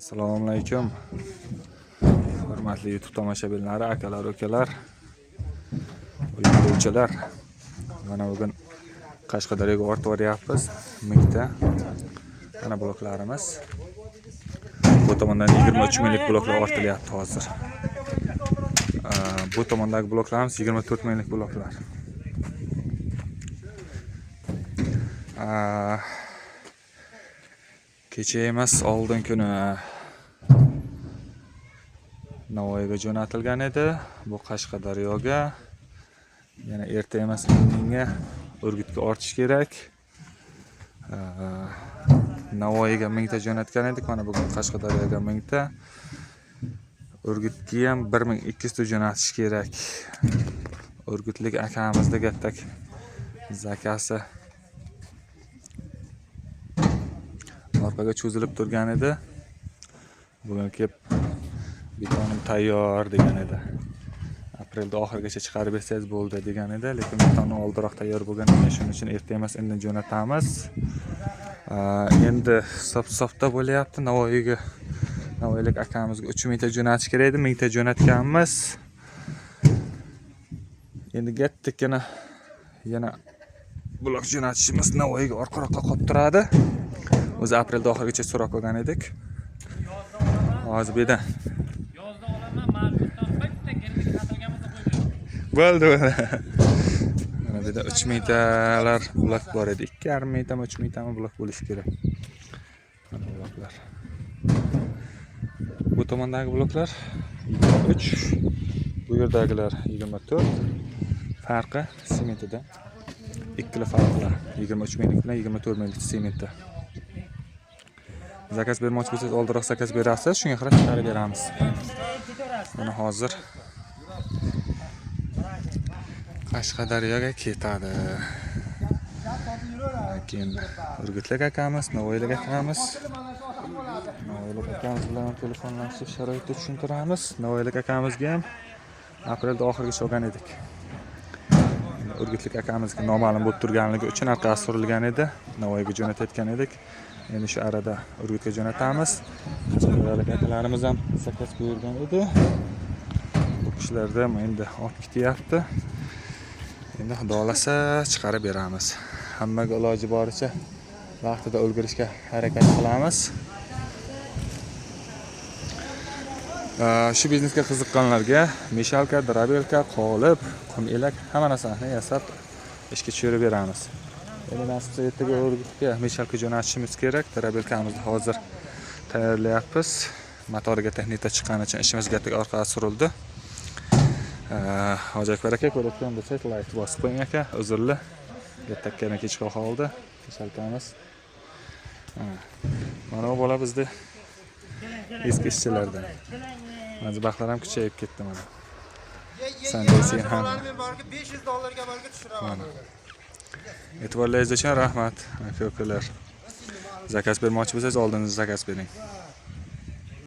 Assalomu alaykum. Hurmatli YouTube tomoshabinlari, akalar, ukalar, yo'lovchilar. Mana bugun Qashqadaryoga ortib boryapmiz. Mingta mana bloklarimiz. Bu tomondan 23 minglik bloklar ortilyapti hozir. Bu tomondagi bloklarimiz 24 minglik bloklar. Kecha emas, oldin kuni Navoiyga jo'natilgan edi. Bu Qashqadaryoga. Yana erta emas indinga Urgutga ortish kerak. Navoiyga mingta jo'natgan edik. Mana bugun Qashqadaryoga mingta. Urgutga ham 1200 ta jo'natish kerak. Urgutlik akamizda kattak zakasi orqaga cho'zilib turgan edi. Bugun kelib betonim tayyor degan edi. Aprelda oxirigacha chiqarib bersangiz bo'ldi degan edi, lekin betonni oldinroq tayyor bo'lgan ekan, shuning uchun erta emas indin jo'natamiz. Endi hisob-hisobda bo'lyapti. Navoiyga, Navoiylik akamizga 3000 ta jo'natish kerak edi, 1000 ta jo'natganmiz. Endi kattagina yana blok jo'natishimiz Navoiyga orqaroqqa qolib turadi. O'zi aprelda oxirigacha so'rab qo'ygan edik. Hozir bu yerdan Yozda olaman, marketdan bitta girdik xatoga bo'lsa qo'yib beraman. Bo'ldi, bo'ldi. Mana bu yerda 3000 talar blok bor edi. 2,5 mingtami, 3 mingtami blok bo'lishi kerak. Mana bloklar. Bu tomondagi bloklar 23, bu yerdagilar 24. Farqi sementida. Ikkila farqlar. 23 minglik bilan 24 minglik sementda. Zakaz bermoqchi bo'lsangiz, oldinroq zakaz berasiz, shunga qarab chiqarib beramiz. Mana hozir Qashqadaryoga ketadi. Keyin Urgutlik akamiz, Navoiylik akamiz. Navoiylik akamiz bilan telefonlashib sharoitni tushuntiramiz. Navoiylik akamizga ham aprelda oxirigacha olgan edik. Endi Urgutlik akamizga noma'lum bo'lib turganligi uchun orqaga surilgan edi. Navoiyga jo'natayotgan edik. Endi shu arada Urgutga jo'natamiz. Qashqadaryolik akalarimiz ham zakaz buyurgan edi. Bu kishilarda ham endi olib ketyapti. Endi xudo xohlasa chiqarib beramiz. Hammaga iloji boricha vaqtida ulgurishga harakat qilamiz. Shu biznesga qiziqqanlarga meshalka, drabelka, qolip, qum elak hamma narsani yasab ishga tushirib beramiz. Endi nasib qilsa ertaga Urgutga meshalka jo'natishimiz kerak. Drabelkamizni hozir tayyorlayapmiz. Motoriga texnika chiqqani uchun ishimiz katta orqaga surildi. Hoji Akbar aka ko'rayotgan bo'lsangiz layk bosib qo'ying aka, uzrli. Ertakkina kech qoldi meshalkamiz. Mana bu bola bizda eski ishchilardan. Majbahlar ham kuchayib ketdi mana. Sen sen ham. Men borga 500 dollarga borga tushiraman. Mana. E'tiborlaringiz uchun rahmat, aka ukalar. Zakaz bermoqchi bo'lsangiz oldin zakaz bering.